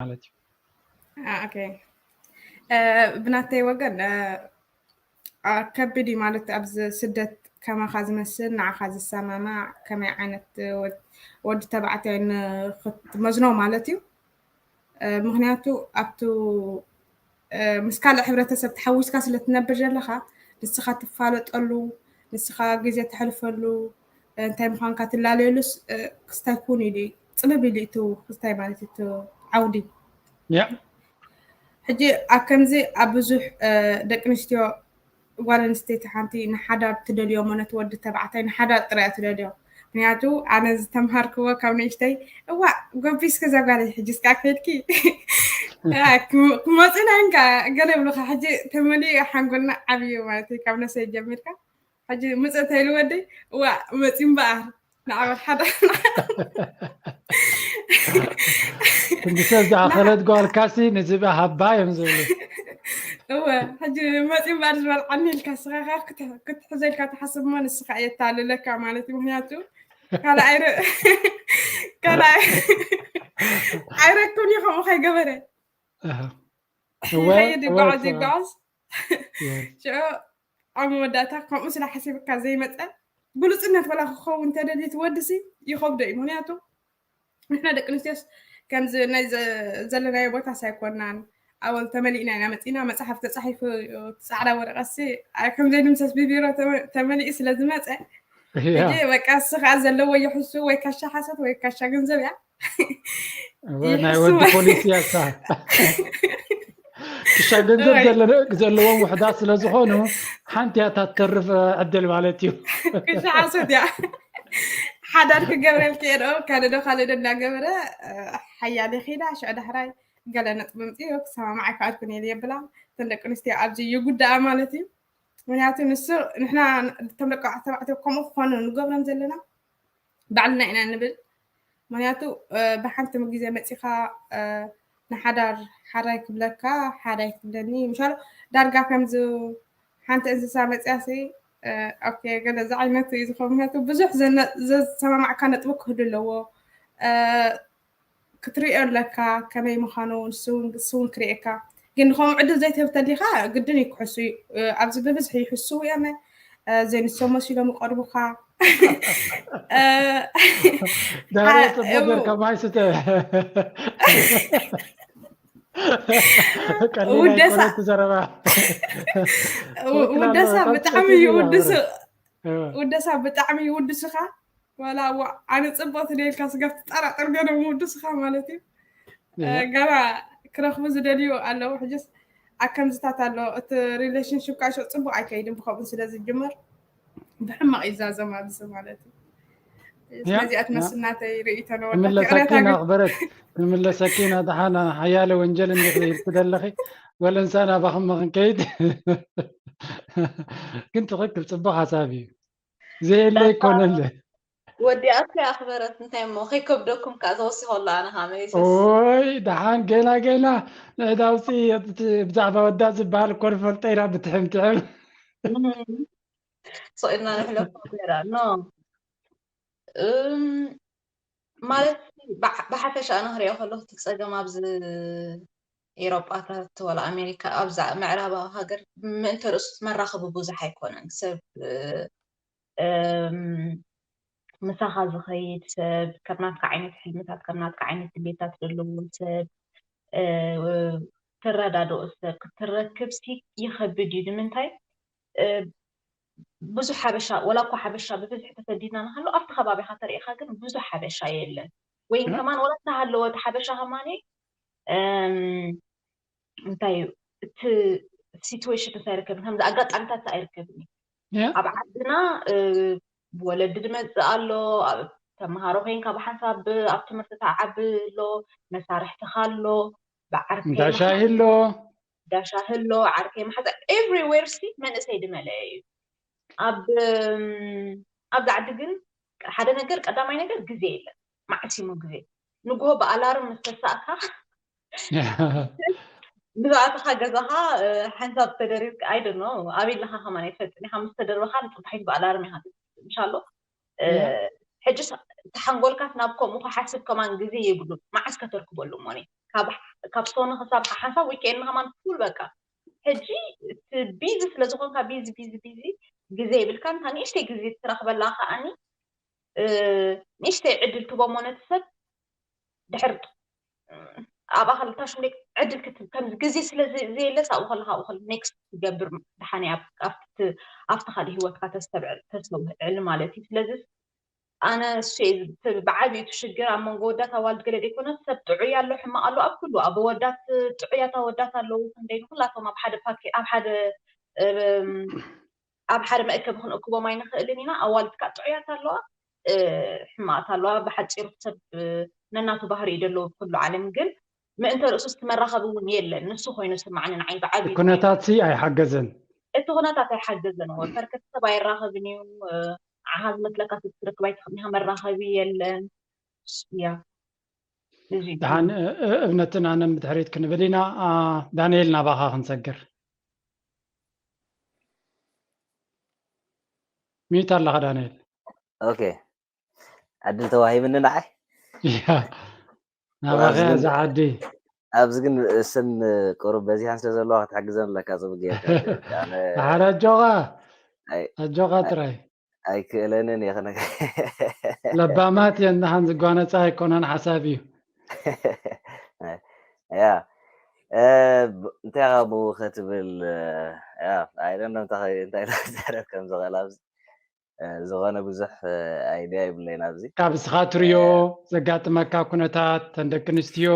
ማለት እዩ። ኦኬ፣ ብናተይ ወገን ከቢድ እዩ ማለት፣ ኣብዚ ስደት ከማኻ ዝመስል ንዓኻ ዝሰማማዕ ከመይ ዓይነት ወዲ ተባዕታይ ንክትመዝኖ ማለት እዩ። ምክንያቱ ኣብቱ ምስ ካልእ ሕብረተሰብ ተሓዊስካ ስለ ትነብር ዘለኻ፣ ንስኻ ትፋለጠሉ፣ ንስኻ ግዜ ተሕልፈሉ፣ እንታይ ምዃንካ ትላለየሉስ ክስታይ ኩን ኢሉ እዩ፣ ፅብብ ኢሉ እዩ እቲ ክስታይ ማለት እዩ፣ እቲ ዓውዲ። ያ ሕጂ ኣብ ከምዚ ኣብ ብዙሕ ደቂ ኣንስትዮ፣ ጓል ኣንስተይቲ ሓንቲ ንሓዳር ትደልዮ እሞ ነቲ ወዲ ተባዕታይ ንሓዳር ጥራይ እያ ትደልዮ። ምክንያቱ ኣነ ዝተምሃርክዎ ካብ ንእሽተይ፣ እዋ ጎቢስኪ እዛ ጓለይ፣ ሕጂ እስካ ከይድኪ ክመፅና እንካ ገለ ይብሉካ። ሕጂ ተመሊኡ ሓንጎልና ዓብዩ ማለት እዩ፣ ካብ ነሰይ ጀሚርካ። ሕጂ ምፅእ ተይሉ ወደይ፣ እዋ መፂ እምበኣር ንዓበር ሓደ ክንዲ ሰብ ዝኣኸለት ጓልካሲ ንዝብኢ ሃባ እዮም ዝብሉ። እወ፣ ሕጂ መፂ እምበኣር ዝበልዓኒ ኢልካ፣ ንስኻ ክትሕዞ ኢልካ ትሓስብ እሞ ንስኻ እየ ታልለካ ማለት እዩ። ምክንያቱ ካልእ ኣይረ- ካልእ ኣይ- ኣይረክብን እዩ ከምኡ ከይገበረ። ይኸይድ ይጓዓዝ ይጓዓዝ። ሽዑ ኣብ መወዳእታ ከምኡ ስለ ሓሲብካ ዘይመፀ፣ ግሉፅነት ወላ ክኸውን እንተደልዩ እቲ ወዲ ሲ ይኸብዶ እዩ። ምክንያቱ ንሕና ደቂ ኣንስትዮስ ከምዚ ናይ ዘለናዮ ቦታስ ኣይኮናን። ኣወል ተመሊእና ኢና መፂና፣ መፅሓፍ ተፃሒፉ ፃዕዳ ወረቐት ሲ ከም ዘይድምሰስ ብቢሮ ተመሊኡ ስለ ዝመፀ፣ ሕጂ በቃ እሱ ከዓ ዘለዎ ይሕሱ ወይ ካሻ ሓሶት ወይ ካሻ ገንዘብ እያ። ናይ ወዲ ፖሊሲ ያሳ ክሻ ገንዘብ ዘለዎም ውሕዳት ስለ ዝኾኑ ሓንቲ እያ እታ ትተርፍ ዕድል ማለት እዩ። ክሻ ሓሶት እያ። ሓዳር ክገብረልኪ እየ ዶ ካልእ ዶ ካልእ ዶ እናገበረ ሓያለ ኺዳ ሽዑ ዳሕራይ ገለ ነጥቢ ምፅኡ ክሰማማዕ ኣይከኣልኩን እየ የብላ። እተን ደቂ ኣንስትዮ ኣብዚ ይጉዳኣ ማለት እዩ። ምክንያቱ ንሱ ንሕና እቶም ደቂ ተባዕትዮ ከምኡ ክኾኑ ንገብሮም ዘለና ባዕልና ኢና ንብል። ምክንያቱ ብሓንቲ ግዜ መፂኻ ንሓዳር ሓራይ ክብለካ ሓራይ ክብለኒ ምሻሎ ዳርጋ ከምዚ ሓንቲ እንስሳ መፅያ ሲ ኦኬ ገለ እዚ ዓይነት እዩ ዝኸውን። ምክንያቱ ብዙሕ ዘሰማማዕካ ነጥቢ ክህሉ ኣለዎ። ክትሪኦ ኣለካ ከመይ ምዃኑ ንሱ እውን ክሪኤካ። ግን ንኸምኡ ዕድል ዘይትህብ ተሊኻ ግድን እዩ ክሕሱ እዩ። ኣብዚ ብብዝሒ ይሕስው እዮም። ዘይንሶም መሲሎም ይቐርቡኻ። ዳርያ ፅቡቅ ጌርካ ማይ ስተ። ቀሊል ውደሳ- ኣይኮነቲ ዘረባ። ውደሳ ትኽክል ኣለዎ። ብጣዕሚ ካብ ይውድሱ። እዋ። ውደሳ ብጣዕሚ ይውድሱኻ። ዋላ እዋ ኣነ ፅቡቅ ትደልካ ስጋብ ትጠራጠር ገለ ምውድሱኻ ማለት እዩ። ገና ክረኽቡ ዝደልዩ ኣለዉ። ሕጅስ ኣብ ከምዝታት ኣሎ እቲ ሪሌሽንሽፕ ካሾ ፅቡቅ ኣይከይድን ብከምኡ ስለ ዝጅመር ብሕማቅ ይዛዘም ኣብዚ ማለት እዩ። ስለዚኣ ትመስል ናተይ ርእይቶ ነበርካ። ንምለሰኪ ናቕበረት ንምለሰኪ ናድሓና ሓያለ ወንጀል እንዲኽልኢልቲ ደለኺ ወለንሳ ናባኽማ ክንከይድ ግን ትኽክል ፅቡቅ ሓሳብ እዩ። ዘየለ ኣይኮነለ ወዲኣት ኣኽበረት እንታይ እሞ ከይከብደኩም ከዓ ተወሲኸሉ ኣነ ከዓ መሊሰስ ኦይ ደሓን ገና ገና ንዕዳውፂ ብዛዕባ ወዳ ዝበሃል እኮ ንፈልጦ ኢና ብትሕም ትሕም ስቕ ኢልና ንሕለፎ ገይራ ኖ ማለት ብሓፈሻ ኣነ ክሪኦ ከለኩ እቲ ፀገም ኣብዚ ኤሮጳታት ወላ ኣሜሪካ ኣብዛ ምዕራባዊ ሃገር ምእንተ ርእሱ መራኸቢ ብዙሕ ኣይኮነን ሰብ ምሳኻ ዝኸይድ ሰብ ከም ናትካ ዓይነት ሕልምታት ከም ናትካ ዓይነት ድሌታት ዘለዎ ሰብ ትረዳድኦ ሰብ ክትረክብ ሲ ይኸብድ እዩ ንምንታይ ብዙሕ ሓበሻ ወላ እኳ ሓበሻ ብብዝሒ ተሰዲድና ንሃሎ ኣብቲ ከባቢኻ ተሪኢኻ ግን ብዙሕ ሓበሻ የለን ወይ ከማን ወላ እንተሃለወ እቲ ሓበሻ ከማን እንታይ እዩ እቲ ሲትዌሽን እንታይ ይርከብ ከምዚ ኣጋጣሚታት ኣይርከብን እዩ ኣብ ዓድና ወለዲ ዝመፅእ ኣሎ ተምሃሮ ኮይንካ ብሓንሳብ ኣብ ትምህርቲ ተዓቢ ኣሎ መሳርሕትኻ ኣሎ ብዓርከይ እንዳሻሂ ኣሎ ዳሻሂ ኣሎ ዓርከይ መሓዛ ኤቭሪዌር ሲ መንእሰይ ድመለየ እዩ ኣብ ኣብዚ ዓዲ ግን ሓደ ነገር ቀዳማይ ነገር ግዜ የለን መዓስ እዩ ግዜ ንግሆ ብኣላርም ምስ ተሳእካ ብዝኣተኻ ገዛኻ ሓንሳብ ተደሪርካ ኣይደኖ ኣበይ ኣለኻ ከማን ኣይትፈልጥን ኢኻ ምስ ተደርበኻ ንፅባሒት ብኣላርም ኢኻ ምሻሎ ሕጅስ ተሓንጎልካስ ናብ ከምኡ ክሓስብ ከማን ግዜ የብሉን መዓስ ከተርክበሉ እሞኒ ካብ ሶኒ ክሳብ ሓንሳብ ዊኬንድ ከማን ኩል በቃ ሕጂ እቲ ቢዚ ስለ ዝኾንካ ቢዚ ቢዚ ቢዚ ግዜ ይብልካ። እንታ ንእሽተይ ግዜ ትረኽበላ ከዓኒ ንእሽተይ ዕድል ትቦሞ ነቲ ሰብ ድሕር ኣብኣ ከለታ ሽምሌ ዕድል ክትብ ከምዚ ግዜ ስለ ዘየለስ ኣብኡ ከለካ ኣብኡ ከለ ኔክስት ትገብር። ድሓን ኣብቲ ካልእ ህይወትካ ተስተብዕል ተስተውዕል ማለት እዩ። ስለዚ ኣነ እሱ ብዓብዩ እቲ ሽግር ኣብ መንጎ ወዳት ኣዋልድ ገለ ዘይኮነ ሰብ ጥዑይ ኣሎ ሕማቕ ኣሎ ኣብ ኩሉ ኣብ ወዳት ጥዑያት ኣወዳት ኣለዉ። ክንደይ ንኩላቶም ኣብ ሓደ ፓኬ ኣብ ሓደ ኣብ ሓደ መእከቢ ክንእክቦም ኣይንኽእልን ኢና። ኣዋልድ ከዓ ጥዑያት ኣለዋ ሕማቕት ኣለዋ። ብሓፂሩ ሰብ ነናቱ ባህሪ እዩ ደለዎ ብኩሉ ዓለም ግን ምእንተ ርእሱ እቲ መራኸቢ እውን የለን። ንሱ ኮይኑ ስማዕኒ ንዓይ ብዓብዩ ኩነታት ሲ ኣይሓገዘን። እቲ ኩነታት ኣይሓገዘን። ወፈር ከቲ ሰብ ኣይራኸብን እዩ። ዓኻ ዝመስለካ ሰብ ትረክብ ኣይትኽእልካ መራኸቢ የለን። ያ ደሓን እብነትን ኣነን ብድሕሪት ክንብል ኢና። ዳንኤል ናባኻ ክንሰግር። ሚዩት ኣለኻ ዳንኤል። ኦኬ ዕድል ተዋሂብኒ ንዓይ ናባኸ እዚ ዓዲ ኣብዚ ግን ስም ቁሩብ በዚሓን ስለ ዘለዋ ክትሕግዘን ኣለካ። ጽቡቅ ጌርካ ኣነ ሓደ ኣጆኻ ኣጆኻ ጥራይ ኣይክእለንን እየ ክነገ ለባማት እየን። ንሓን ዝጓነጻ ኣይኮነን ሓሳብ እዩ። ያ እንታይ ካብ ብኡ ክትብል ኣይደን እንታይ እንታይ ክዛረብ ከም ዝኽእል ኣብዚ ዝኾነ ብዙሕ ኣይድያ ይብለይን ኣብዚ ካብ እስኻ ትሪዮ ዘጋጥመካ ኩነታት ተን ደቂ ኣንስትዮ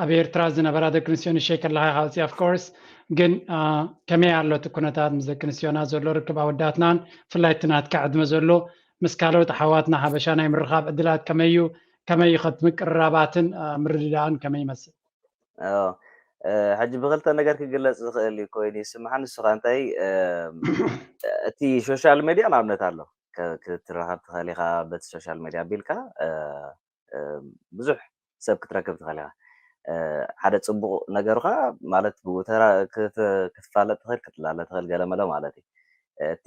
ኣብ ኤርትራ ዝነበራ ደቂ ኣንስትዮ ንሸይ ከለካ ኢካ ውፅእ of course ግን ከመይ ኣሎ እቲ ኩነታት ምስ ደቂ ኣንስትዮና ዘሎ ርክብ ኣወዳትናን ብፍላይ እቲ ናትካ ዕድመ ዘሎ ምስ ካልኦት ኣሓዋትና ሓበሻ ናይ ምርኻብ ዕድላት ከመይ እዩ ከመይ እዩ ከቲ ምቅርራባትን ምርድዳእን ከመይ ይመስል ሕጂ ብክልተ ነገር ክግለፅ ዝኽእል እዩ ኮይኑ ይስምሓ ንስኻ እንታይ እቲ social media ንኣብነት ኣሎ ክትራኸብ ትኽእል ኢኻ በቲ social media ኣቢልካ ብዙሕ ሰብ ክትረክብ ትኽእል ኢኻ ሓደ ፅቡቕ ነገርካ ማለት ብኡ ክትፋለጥ ትኽእል ክትላለ ትኽእል ገለመለ ማለት እዩ እቲ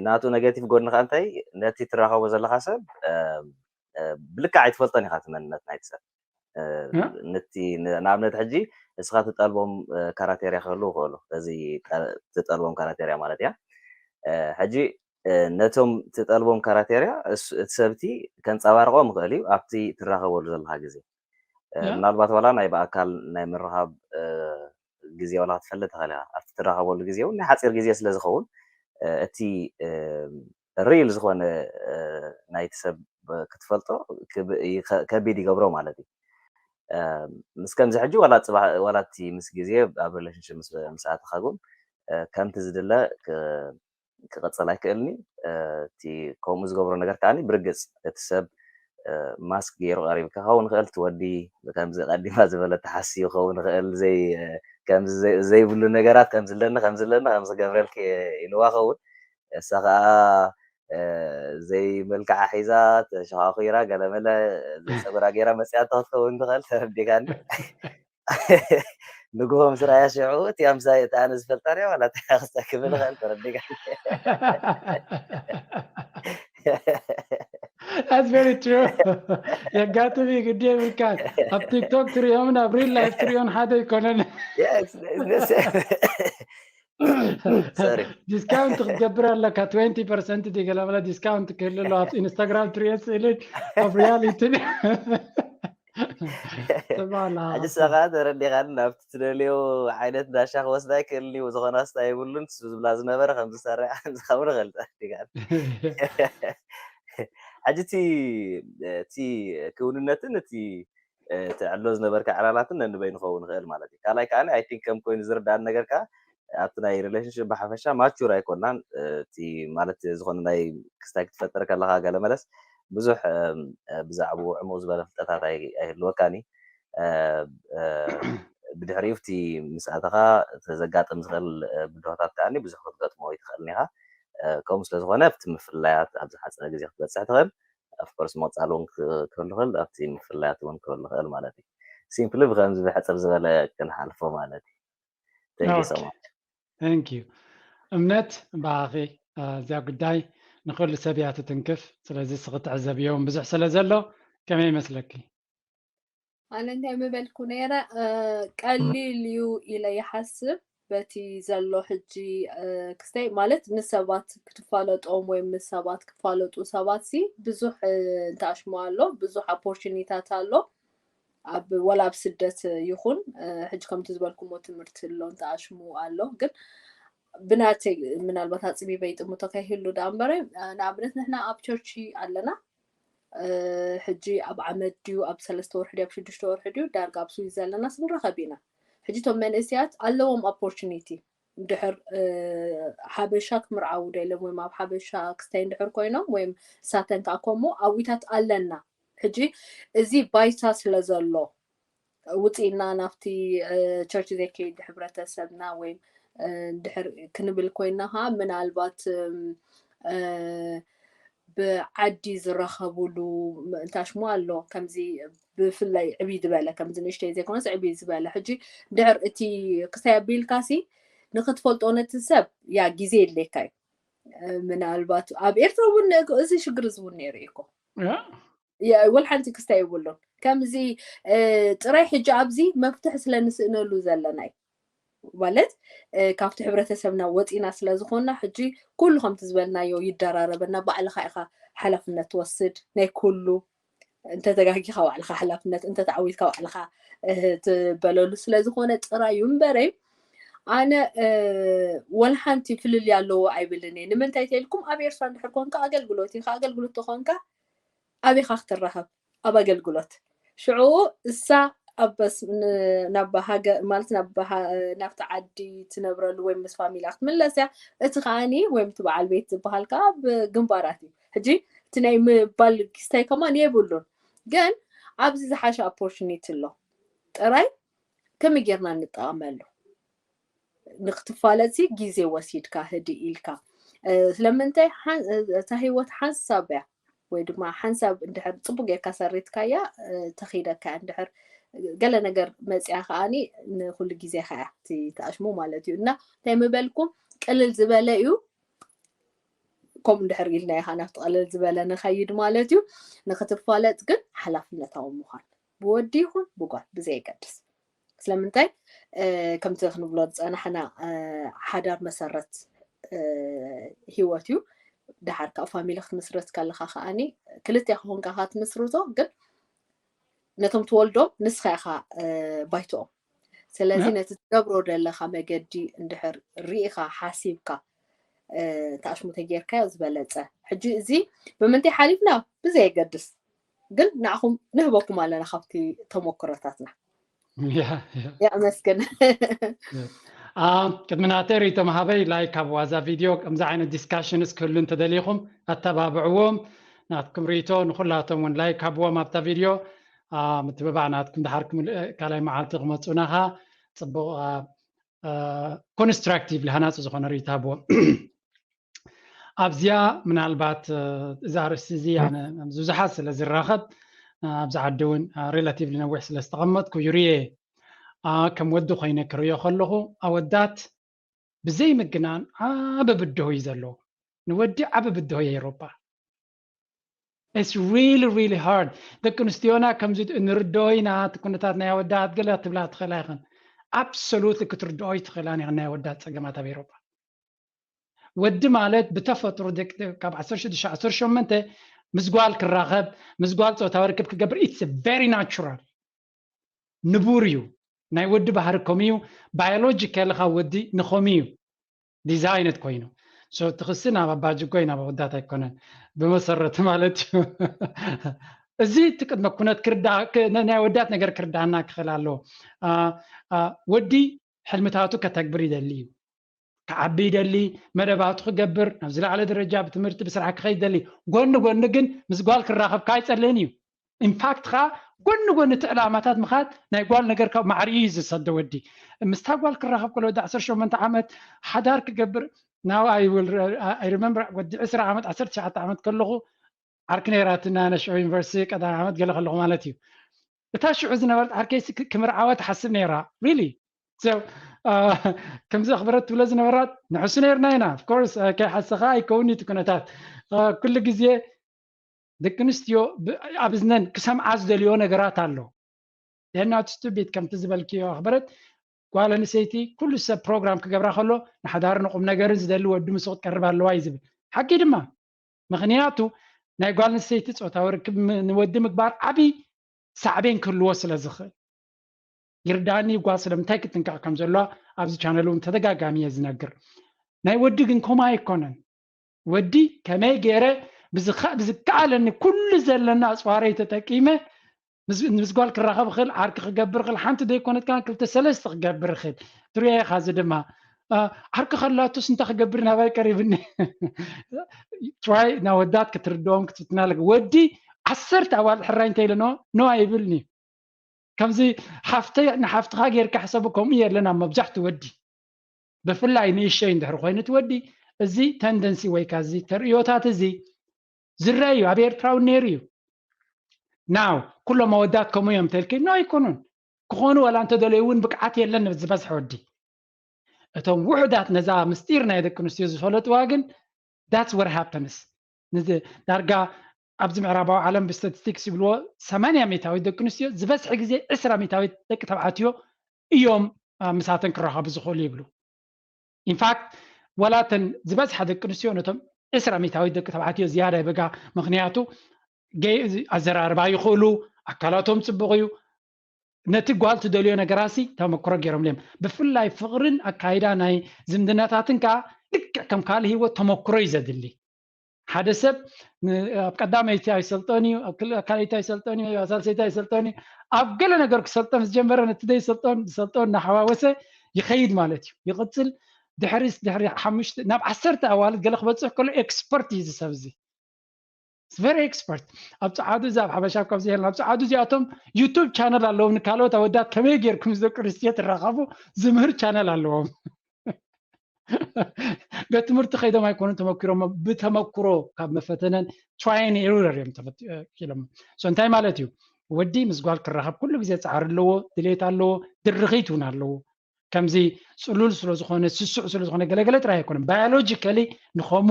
ናቱ negative ጎኒ ከ እንታይ ነቲ ትራኸቦ ዘለካ ሰብ ብልክዕ ኣይትፈልጦን ኢኻ እቲ መንነት ናይቲ ሰብ ነቲ ንኣብነት ሕጂ እስኻ ትጠልቦም ካራቴርያ ክህልው ይኽእሉ እዚ ትጠልቦም ካራቴርያ ማለት እያ ሕጂ ነቶም ትጠልቦም ካራቴርያ እቲ ሰብቲ ከንፀባርቆም ይኽእል እዩ ኣብቲ ትራኸበሉ ዘለካ ግዜ ምናልባት ዋላ ናይ ብኣካል ናይ ምርኻብ ግዜ ዋላ ክትፈልጥ ትኽእል ኢኻ ኣብቲ ትራኸበሉ ግዜ እውን ናይ ሓፂር ግዜ ስለ ዝኸውን እቲ real ዝኾነ ናይቲ ሰብ ክትፈልጦ ከቢድ ይገብሮ ማለት እዩ ምስ ከምዚ ሕጂ ዋላ ፅባሕ ዋላ እቲ ምስ ግዜ ኣብ relationship ምስ ኣተኻ ግን ከምቲ ዝድለ ክቐፅል ኣይክእልኒ እቲ ከምኡ ዝገብሮ ነገር ከዓ ብርግፅ እቲ ሰብ mask ገይሩ ቀሪብካ ክኸውን ይኽእል ትወዲ ከምዚ ቀዲማ ዝበለ ተሓስዩ ክኸውን ይኽእል ዘይ ከምዚ ዘይብሉ ነገራት ከምዚ ኣለኒ ከምዚ ኣለኒ ከምዚ ክገብረልኪ ኢልዋ ኸውን እሳ ከዓ ዘይመልክዓ ሒዛ ተሸኻኺራ ገለመለ ዘይፀጉራ ገይራ መፅያ ተክትከውን ትኽእል ተረዲካኒ ንግሆ ምስ ራያ ሽዑ እቲ ኣምሳይ እቲ ኣነ ዝፈልጣ ሪያ ዋላ ክስታ ክብል ኽእል ተረዲካ That's very true. የጋጥም እዩ ግዲ የብልካን ኣብ ቲክቶክ ትሪኦምን ኣብ real life ትሪኦን ሓደ ኣይኮነን discount ክትገብር ኣለካ twenty percent ዲገላመላ discount ክህልሎ ኣብ ኢንስታግራም ትሪኦ ስእልን ኣብ reality ሕጂ ሰኻ ተረዲኻኒ ናብቲ ትደልዮ ዓይነት ዳሻ ክወስዳ ይክእል እዩ ዝኾነ ክስታ የብሉን ዝብላ ዝነበረ ከም ዝሰርሕ ከም ዝኸውን ኽእል ተረዲኻኒ ሕጂ እቲ ክውንነትን እቲ ትዕሎ ዝነበርካ ዕላላትን ነንበይ ንኸውን ንኽእል ማለት እዩ ካልኣይ ከዓ ኣይ ቲንክ ከም ኮይኑ ዝርዳእን ነገር ከዓ ኣብቲ ናይ relationship ብሓፈሻ mature ኣይኮናን እቲ ማለት ዝኾነ ናይ ክስታይ ክትፈጥር ከለካ ገለ መለስ ብዙሕ ብዛዕባኡ ዕሙቕ ዝበለ ፍልጠታት ኣይህልወካን እዩ ብድሕሪኡ እቲ ምስ ኣተኻ ዘጋጥም ዝኽእል ብድሆታት ከዓ ብዙሕ ክትገጥሞ ይትኽእልን ኢኻ ከምኡ ስለ ዝኾነ ኣብቲ ምፍላያት ኣብ ዝሓፀረ ግዜ ክትበፅሕ ትኽእል of course ምቕፃል እውን ክህሉ ይኽእል ኣብቲ ምፍላያት እውን ክህሉ ይኽእል ማለት እዩ simply ብከምዚ ብሕፅር ዝበለ ክንሓልፎ ማለት እዩ thank you so much thank you እምነት ብኣኺ እዚኣ ጉዳይ ንኩሉ ሰብ እያ ትትንክፍ ስለዚ ስኽትዕዘብዮ እውን ብዙሕ ስለ ዘሎ ከመይ ይመስለኪ ኣነ እንታይ ምበልኩ ነይረ፣ ቀሊል እዩ ኢለ ይሓስብ። በቲ ዘሎ ሕጂ ክስተይ ማለት ንሰባት ክትፋለጦም ወይ ምስ ሰባት ክፋለጡ ሰባት ሲ ብዙሕ እንተኣሽሙ ኣሎ፣ ብዙሕ ኦፖርቹኒታት ኣሎ። ኣብ ወላ ኣብ ስደት ይኹን ሕጂ ከምቲ ዝበልኩሞ ትምህርቲ ኣሎ እንተኣሽሙ ኣሎ። ግን ብናተይ ምናልባት ኣፅቢበ ይጥምቶ ከይህሉ ዳ እምበረ፣ ንኣብነት ንሕና ኣብ ቸርች ኣለና። ሕጂ ኣብ ዓመት ድዩ ኣብ ሰለስተ ወርሒ ድዩ ኣብ ሽዱሽተ ወርሒ ድዩ ዳርጋ ኣብ ስዊዝ ዘለና ስንረኸብ ኢና። ሕጂ እቶም መንእስያት ኣለዎም ኦፖርቹኒቲ፣ ድሕር ሓበሻ ክምርዓዉ ደሎም ወይም ኣብ ሓበሻ ክስታይ እንድሕር ኮይኖም ወይም ሳተን ከዓ ከምኡ ኣብታት ኣለና። ሕጂ እዚ ባይታ ስለ ዘሎ ውፅኢና ናብቲ ቸርች ዘይከይድ ሕብረተሰብና ወይም ድሕር ክንብል ኮይና ከዓ ምናልባት ብዓዲ ዝረኸብሉ እንታሽሙ ኣሎ። ከምዚ ብፍላይ ዕብይ ዝበለ ከምዚ ንእሽተይ ዘይኮነስ ዕብይ ዝበለ ሕጂ ድሕር እቲ ክስታይ ኣቢልካ ሲ ንክትፈልጦ ነቲ ሰብ ያ ግዜ የድልየካ እዩ። ምናልባት ኣብ ኤርትራ እውን እዚ ሽግር እዚ እውን ነይሩ እዩ እኮ። ወል ሓንቲ ክስታይ የብሉን። ከምዚ ጥራይ ሕጂ ኣብዚ መፍትሒ ስለ ንስእነሉ ዘለና እዩ። ማለት ካብቲ ሕብረተሰብና ወፂና ስለ ዝኾንና ሕጂ ኩሉ ከምቲ ዝበልናዮ ይደራረበና። ባዕልኻ ኢኻ ሓላፍነት ትወስድ ናይ ኩሉ። እንተተጋጊኻ ባዕልኻ ሓላፍነት፣ እንተተዓዊትካ ባዕልኻ ትበለሉ ስለ ዝኾነ ጥራይ እዩ እምበረይ ኣነ ወላ ሓንቲ ፍልልይ ኣለዎ ኣይብልን እየ። ንምንታይ ተልኩም ኣብ ኤርትራ እንድሕር ኮንካ ኣገልግሎት ኢኻ። ኣገልግሎት ተኾንካ ኣበይኻ ክትራኸብ? ኣብ ኣገልግሎት። ሽዑ እሳ ኣበስ ናብ ሃገር ማለት ናብቲ ዓዲ ትነብረሉ ወይም ምስ ፋሚላ ክትምለስ እያ። እቲ ከዓኒ ወይም እቲ በዓል ቤት ዝበሃል ከዓ ኣብ ግንባራት እዩ። ሕጂ እቲ ናይ ምባል ክስታይ ከማን የብሉን፣ ግን ኣብዚ ዝሓሸ ኦፖርቹኒቲ ኣሎ። ጥራይ ከመይ ጌርና ንጠቐመሉ? ንክትፋለጥ ሲ ግዜ ወሲድካ ህድእ ኢልካ ስለምንታይ እታ ህይወት ሓንሳብ እያ ወይ ድማ ሓንሳብ እንድሕር ፅቡቅ ጌርካ ሰሪትካያ ተኺደካ እንድሕር ገለ ነገር መፅያ ከዓኒ ንኩሉ ግዜ ከያ ትኣሽሙ ማለት እዩ። እና እንታይ ምበልኩም ቅልል ዝበለ እዩ። ከምኡ እንድሕር ኢልና ኢኻ ናብቲ ቀለል ዝበለ ንኸይድ ማለት እዩ። ንክትፋለጥ ግን ሓላፍነታዊ ምዃን ብወዲ ይኹን ብጓል ብዘየገድስ። ስለምንታይ ከምቲ ክንብሎ ዝፀናሕና ሓዳር መሰረት ህይወት እዩ። ደሓር ካብ ፋሚሊ ክትምስረት ከለካ ከዓኒ ክልተ ክኾንካ ካትምስርቶ ግን ነቶም ትወልዶም ንስኻ ኢኻ ባይትኦም። ስለዚ ነቲ ትገብሮ ዘለኻ መገዲ እንድሕር ርኢኻ ሓሲብካ ተኣሽሙ ተጌርካዮ ዝበለፀ። ሕጂ እዚ ብምንታይ ሓሊፍና ብዘየገድስ ግን ንዓኹም ንህበኩም ኣለና ካብቲ ተሞክሮታትና። የመስግን። ቅድሚ ናተይ ርእይቶ መሃበይ ላይክ ሃብዋ እዛ ቪድዮ። ከምዚ ዓይነት ዲስካሽንስ ክህሉ እንተደሊኹም ኣተባብዕዎም። ናትኩም ርእይቶ ንኩላቶም እውን ላይክ ሃብዎም ኣብታ ቪድዮ። ምትብባዕ ናትኩም ድሓር ካልኣይ መዓልቲ ክመፁና ኻ ፅቡቅ ኮንስትራክቲቭ ሃናፂ ዝኾነ ርእይቶ ሃብዎም። ኣብዚኣ ምናልባት እዛ ኣርእስቲ እዚ ብዙሓት ስለ ዝራኸብ ኣብዚ ዓዲ እውን ሬላቲቭሊ ነዊሕ ስለ ዝተቐመጥኩ ይርየ። ከም ወዲ ኮይነ ክርእዮ ከለኹ ኣወዳት ብዘይ ምግናን ዓቢ ብድሆ እዩ ዘለዎ። ንወዲ ዓቢ ብድሆ እዩ ኤሮፓ። It's really really hard። ደቂ ኣንስትዮና ከምዚ ንርድኦ ኢና እቲ ኩነታት ናይ ኣወዳት ገለ ክትብላ ትኽእላ ኢኽን። ኣብሶሉትሊ ክትርድኦ ኣይትኽእላን ኢኽን ናይ ኣወዳት ጸገማት ኣብ ኤሮፓ። ወዲ ማለት ብተፈጥሮ ካብ ዓሰርተ ሽዱሽተ ዓሰርተ ሸሞንተ ምስ ጓል ክራኸብ ምስ ጓል ጾታዊ ርክብ ክገብር it's very natural። ንቡር እዩ። ናይ ወዲ ባህሪ ከምኡ እዩ። ባዮሎጂካሊ ካብ ወዲ ንኸምኡ እዩ ዲዛይንድ ኮይኑ። So እቲ ክሲ ናብ ኣባጅጎይ ናብ ኣወዳት ኣይኮነን ብመሰረቱ ማለት እዩ። እዚ እቲ ቅድመ ኩነት ናይ ኣወዳት ነገር ክርዳና ክኽእል ኣለዎ። ወዲ ሕልምታቱ ከተግብር ይደሊ እዩ። ክዓቢ ይደሊ፣ መደባቱ ክገብር፣ ናብ ዝለዓለ ደረጃ ብትምህርቲ ብስራሕ ክኸይድ ይደሊ። ጎኒ ጎኒ ግን ምስ ጓል ክራኸብ ከዓ ኣይጸልእን እዩ። ኢንፋክት ከዓ ጎኒ ጎኒ እቲ ዕላማታት ምኻድ ናይ ጓል ነገር ካብ ማዕሪኡ እዩ ዝሰዶ ወዲ። ምስታ ጓል ክራኸብ ከሎ ወዲ ዓሰርተ ሸሞንተ ዓመት ሓዳር ክገብር now I remember ወዲ ዕስራ ዓመት ዓሰርተ ትሽዓተ ዓመት ከለኹ ዓርኪ ነይራትና ነሽዑ ዩኒቨርሲቲ ቀዳማይ ዓመት ገለ ከለኹ ማለት እዩ። እታ ሽዑ ዝነበረት ዓርከይ ክምርዓዋ ትሓስብ ነይራ really ከምዚ ኣኽብረት ትብሎ ዝነበራት ንሕሱ ነርና ኢና። ኦፍኮርስ ከይሓሰኻ ኣይከውን እቲ ኩነታት። ኩሉ ግዜ ደቂ ኣንስትዮ ኣብ እዝነን ክሰምዓ ዝደልዮ ነገራት ኣሎ። They're not stupid ከምቲ ዝበልክዮ ኣኽበረት። ጓል ኣንስተይቲ ኩሉ ሰብ ፕሮግራም ክገብራ ከሎ ንሓዳር ንቁም ነገርን ዝደሊ ወዲ ምስኡ ክትቀርብ ኣለዋ እዩ ዝብል። ሓቂ ድማ። ምኽንያቱ ናይ ጓል ኣንስተይቲ ጾታዊ ርክብ ም- ንወዲ ምግባር ዓቢ ሳዕቤን ክህልዎ ስለ ዝኽእል። ይርዳእኒ ጓል ስለምንታይ ክትንካእ ከም ዘለዋ ኣብዚ ቻነል እውን ተደጋጋሚ እየ ዝነግር። ናይ ወዲ ግን ከምኡ ኣይኮነን። ወዲ ከመይ ገይረ ብዝኸ- ብዝከኣለኒ ኩሉ ዘለና ኣፅዋረይ ተጠቂመ ምስ ምስ ጓል ክራኸብ እኽእል፣ ዓርኪ ክገብር እኽእል፣ ሓንቲ ዘይኮነት ከኣ ክልተ ሰለስተ ክገብር እኽእል። ትሪኦ ኢኻ። እዚ ድማ ኣ፣ ዓርኪ ከላቱስ እንታይ ክገብር ናባይ ቀሪብኒ? ትራይ ናወዳት ክትርድኦም ክትፍትና ኣለካ። ወዲ ዓሰርተ ኣዋልድ ሕራይ እንተ ኢለ ኖ ኖ ኣይብልኒ። ከምዚ ሓፍተይ ንሓፍትኻ ጌርካ ሕሰቡ ከምኡ የለን ኣብ መብዛሕትኡ ወዲ። ብፍላይ ንእሸይ እንድሕር ኮይኑ እቲ ወዲ እዚ ተንደንሲ ወይ ከኣ እዚ ተርእዮታት እዚ ዝረአ እዩ። ኣብ ኤርትራ እውን ነይሩ እዩ። ናው ኩሎም ኣወዳት ከምኡ እዮም ተልኪ ኖ ኣይኮኑን። ክኾኑ ዋላ እንተደለዩ እውን ብቅዓት የለን ዝበዝሐ ወዲ። እቶም ውሑዳት ነዛ ምስጢር ናይ ደቂ ኣንስትዮ ዝፈለጥዋ ግን that's what happens። ዳርጋ ኣብዚ ምዕራባዊ ዓለም ብስታቲስቲክስ ይብልዎ ሰማንያ ሚእታዊት ደቂ ኣንስትዮ ዝበዝሐ ግዜ ዕስራ ሚእታዊት ደቂ ተባዕትዮ እዮም ምሳተን ክራኸቡ ዝኽእሉ ይብሉ። ኢንፋክት ዋላ እተን ዝበዝሓ ደቂ ኣንስትዮ ነቶም ዕስራ ሚእታዊት ደቂ ተባዕትዮ ዝያዳ ይበጋ። ምክንያቱ ኣዘራርባ ይኽእሉ፣ ኣካላቶም ፅቡቕ እዩ። ነቲ ጓል ትደልዮ ነገራሲ ተመክሮ ገይሮም እዮም። ብፍላይ ፍቕርን ኣካይዳ ናይ ዝምድናታትን ከዓ ልክዕ ከም ካልእ ህይወት ተመክሮ እዩ ዘድሊ። ሓደ ሰብ ኣብ ቀዳመይቲ ኣይሰልጦን እዩ፣ ኣብ ካልኣይቲ ኣይሰልጦን እዩ፣ ኣብ ሳልሰይቲ ኣይሰልጦን እዩ። ኣብ ገለ ነገር ክሰልጦን ዝጀመረ ነቲ ዘይሰልጦን ዝሰልጦን እናሓዋወሰ ይኸይድ ማለት እዩ። ይቕፅል። ድሕሪ ድሕሪ ሓሙሽተ ናብ ዓሰርተ ኣዋልድ ገለ ክበፅሕ ከሎ ኤክስፐርት እዩ ዝሰብ እዚ። ቨሪ ኤክስፐርት ኣብ ፀዓዱ እዚ ኣብ ሓበሻ ካብዚ የለን። ኣብ ፀዓዱ እዚኣቶም ዩቱብ ቻነል ኣለዎም። ንካልኦት ኣወዳት ከመይ ጌርኩም ምስ ደቂ ኣንስትዮ ትራኸቡ ዝምህር ቻነል ኣለዎም። ቤት ትምህርቲ ከይዶም ኣይኮኑን ተመኪሮሞ፣ ብተመክሮ ካብ መፈተነን ትራይ ኤንድ ኤረር እዮም ኢሎም። ሶ እንታይ ማለት እዩ? ወዲ ምስ ጓል ክራኸብ ኩሉ ግዜ ፃዕሪ ኣለዎ፣ ድሌት ኣለዎ፣ ድርኺት እውን ኣለዎ። ከምዚ ፅሉል ስለ ዝኾነ ስሱዕ ስለ ዝኾነ ገለገለ ጥራይ ኣይኮነን። ባዮሎጂካሊ ንኸሙ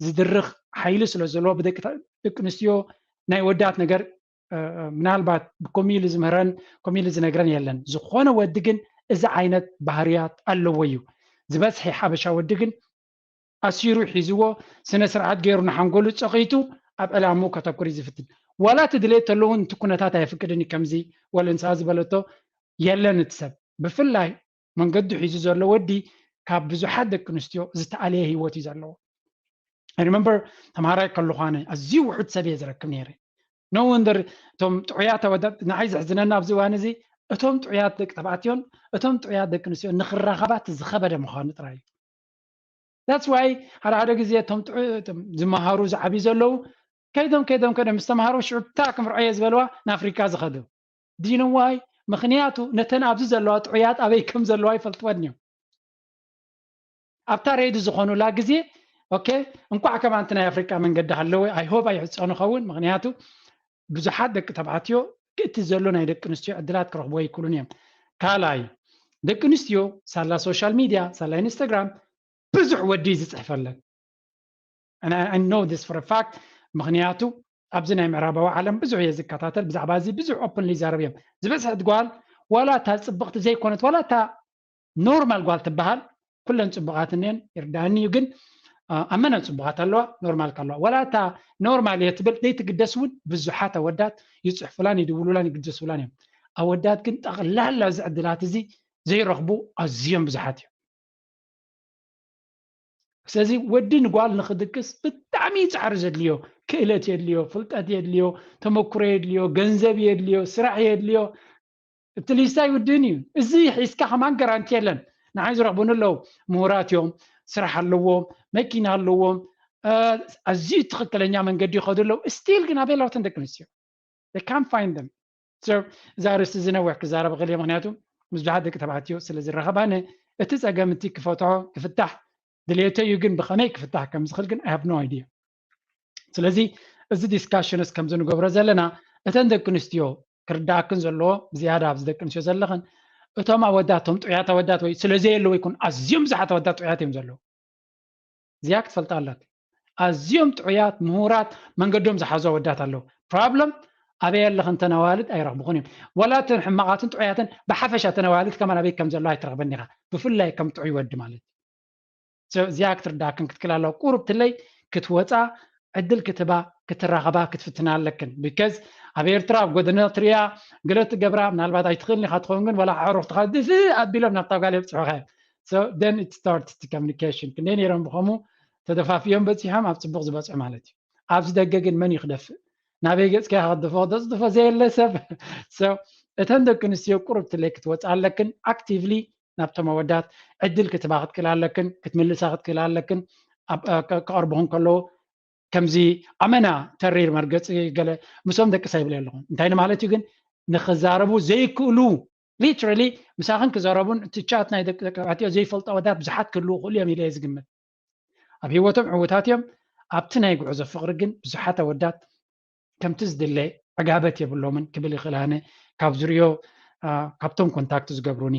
ዝድርኽ ሓይሊ ስለ ዘለዎ ብደቂ ኣንስትዮ ናይ ወዳት ነገር ምናልባት ከምኡ ኢሉ ዝምህረን ከምኡ ኢሉ ዝነግረን የለን። ዝኾነ ወዲ ግን እዚ ዓይነት ባህርያት ኣለዎ እዩ። ዝበዝሐ ሓበሻ ወዲ ግን ኣሲሩ ሒዝዎ ስነ ስርዓት ገይሩ ንሓንጎሉ ፀቒጡ ኣብ ዕላምኡ ከተኩር እዩ ዝፍትን። ዋላ እቲ ድሌት ተሎ እውን እቲ ኩነታት ኣየፍቅድን እዩ። ከምዚ ወለንሳ ዝበለቶ የለን እቲ ሰብ ብፍላይ መንገዱ ሒዙ ዘሎ ወዲ ካብ ብዙሓት ደቂ ኣንስትዮ ዝተኣለየ ህይወት እዩ ዘለዎ። ሪመምበር ተምሃራይ ከለኹ ኣነ ኣዝዩ ውሑድ ሰብ እየ ዝረክብ ነይረ። ኖ ወንደር እቶም ጥዑያት ኣወዳት ንዓይ ዘሕዝነና ኣብዚ እዋን እዚ እቶም ጥዑያት ደቂ ተባዕትዮን እቶም ጥዑያት ደቂ ኣንስትዮ ንክራኸባት ዝኸበደ ምዃኑ ጥራይ እዩ። ዳትስ ዋይ ሓደ ሓደ ግዜ እቶም ዝመሃሩ ዝዓብዩ ዘለዉ ከይዶም ከይዶም ከይዶም ምስ ተምሃሩ ሽዑ እታ ክምርዖ እየ ዝበልዋ ንኣፍሪካ ዝኸዱ ዲንዋይ ምክንያቱ ነተን ኣብዚ ዘለዋ ጥዑያት ኣበይ ከም ዘለዋ ይፈልጥወን እዮም። ኣብታ ሬዲ ዝኾኑላ ግዜ ኦኬ እንኳዕ ከማንቲ ናይ ኣፍሪቃ መንገዲ ሃለወ ኣይሆብ ኣይሕፀኑ ኸውን ምክንያቱ ብዙሓት ደቂ ተባዕትዮ ክእቲ ዘሎ ናይ ደቂ ኣንስትዮ ዕድላት ክረኽብዎ ይክእሉን እዮም። ካልኣይ ደቂ ኣንስትዮ ሳላ ሶሻል ሚድያ ሳላ ኢንስታግራም ብዙሕ ወዲ ዝፅሕፈለን ኖ ስ ፋክት ምክንያቱ ኣብዚ ናይ ምዕራባዊ ዓለም ብዙሕ እየ ዝከታተል ብዛዕባ እዚ ብዙሕ ኦፕንሊ ይዛረብ እዮም። ዝበዝሐት ጓል ዋላ እታ ፅብቕቲ ዘይኮነት ዋላ እታ ኖርማል ጓል ትበሃል ኩለን ፅቡቓት እነን ይርዳእኒ እዩ ግን ኣመና ፅቡቓት ኣለዋ ኖርማል ካለዋ ዋላ እታ ኖርማል እየ ትብል ዘይትግደስ እውን ብዙሓት ኣወዳት ይፅሕፉላን ይድውሉላን ይግደሱላን እዮም። ኣወዳት ግን ጠቕላላ እዚ ዕድላት እዚ ዘይረኽቡ ኣዝዮም ብዙሓት እዮም። ስለዚ ወዲ ንጓል ንክድቅስ ብጣዕሚ ፃዕሪ ዘድልዮ ክእለት የድልዮ ፍልጠት የድልዮ ተመክሮ የድልዮ ገንዘብ የድልዮ ስራሕ የድልዮ እቲ ሊስታ ይውድእን እዩ። እዚ ሒዝካ ከማን ገራንቲ የለን። ንዓይ ዝረኽቡኒ ኣለዉ ምሁራት እዮም፣ ስራሕ ኣለዎም፣ መኪና ኣለዎም፣ ኣዝዩ ትኽክለኛ መንገዲ ይኸዱ ኣለዉ። ስቲል ግን ኣበይ ኣለዋተን ደቂ ኣንስትዮ? ካን ፋይንድ ም እዛ ርእስቲ እዚ ነዊሕ ክዛረብ ክእል ምክንያቱ ምስ ብዙሓት ደቂ ተባዕትዮ ስለ ዝረኸብ ኣነ እቲ ፀገም እቲ ክፈትሖ ክፍታሕ ድልየተ እዩ ግን ብኸመይ ክፍታሕ ከም ዝኽእል ግን I have no idea። ስለዚ እዚ ዲስካሽንስ ከምዚ ንገብሮ ዘለና እተን ደቂ ኣንስትዮ ክርዳእክን ዘለዎ ብዝያዳ ኣብዚ ደቂ ኣንስትዮ ዘለኽን እቶም ኣወዳት እቶም ጥዑያት ኣወዳት ወይ ስለዘየለዉ ይኩን ኣዝዮም ብዙሓት ኣወዳት ጥዑያት እዮም ዘለዉ። እዚኣ ክትፈልጣ ኣላት። ኣዝዮም ጥዑያት ምሁራት መንገዶም ዝሓዙ ኣወዳት ኣለዉ። ፕሮብለም ኣበይ ኣለኽን ተነዋልድ ኣይረኽብኹን እዮም። ዋላ እተን ሕማቓትን ጥዑያትን ብሓፈሻ ተነዋልድ ከማን ኣበይ ከም ዘሎ ኣይትረኽበን ኢኻ፣ ብፍላይ ከም ጥዑይ ወዲ ማለት እዩ። እዚኣ ክትርዳእክን ክትክል ኣለዋ። ቁሩብ ትለይ ክትወፃ ዕድል ክትባ ክትራኸባ ክትፍትና ኣለክን። ቢካዝ ኣብ ኤርትራ ኣብ ጎደና ትሪያ ገለ ትገብራ ምናልባት ኣይትኽእልን ኢኻ ትኸውን፣ ግን ዋላ ኣዕሩኽትኻ ድፍእ ኣቢሎም ናብታ ጓል የብፅሑኻ እዮም። So then it starts to communication። ክንደይ ነይሮም ብኸምኡ ተደፋፊኦም በፂሖም ኣብ ፅቡቕ ዝበፅሑ ማለት እዩ። ኣብዚ ደገ ግን መን እዩ ክደፍእ? ናበይ ገፅካ ኢኻ ክትደፍኦ? ክደፅድፎ ዘየለ ሰብ። So እተን ደቂ ኣንስትዮ ቁሩብ ትለይ ክትወፃ ኣለክን። ኣክቲቭሊ ናብቶም ኣወዳት ዕድል ክትባ ክትክል ኣለክን፣ ክትምልሳ ክትክል ኣለክን። ኣብ- እ፣ ከ- ክቐርቡኹም ከለዉ ከምዚ ኣመና ተሪር መርገፂ ገለ ምስኦም ደቅሳ ይብል ኣለኹ። እንታይ ንማለት እዩ ግን? ንኽዛረቡ ዘይክእሉ፣ ሊትራሊ ምሳኽን ክዛረቡን እቲ ቻት ናይ ደቂ ደቂ ተባዕትዮ ዘይፈልጡ ኣወዳት ብዙሓት ክህልዉ ክእሉ እዮም ኢለ እየ ዝግምት። ኣብ ህይወቶም ዕዉታት እዮም። ኣብቲ ናይ ጉዕዞ ፍቕሪ ግን ብዙሓት ኣወዳት ከምቲ ዝድለ ዕጋበት የብሎምን ክብል ይኽእል። ኣነ ካብ ዝርእዮ፣ አ፣ ካብቶም ኮንታክት ዝገብሩኒ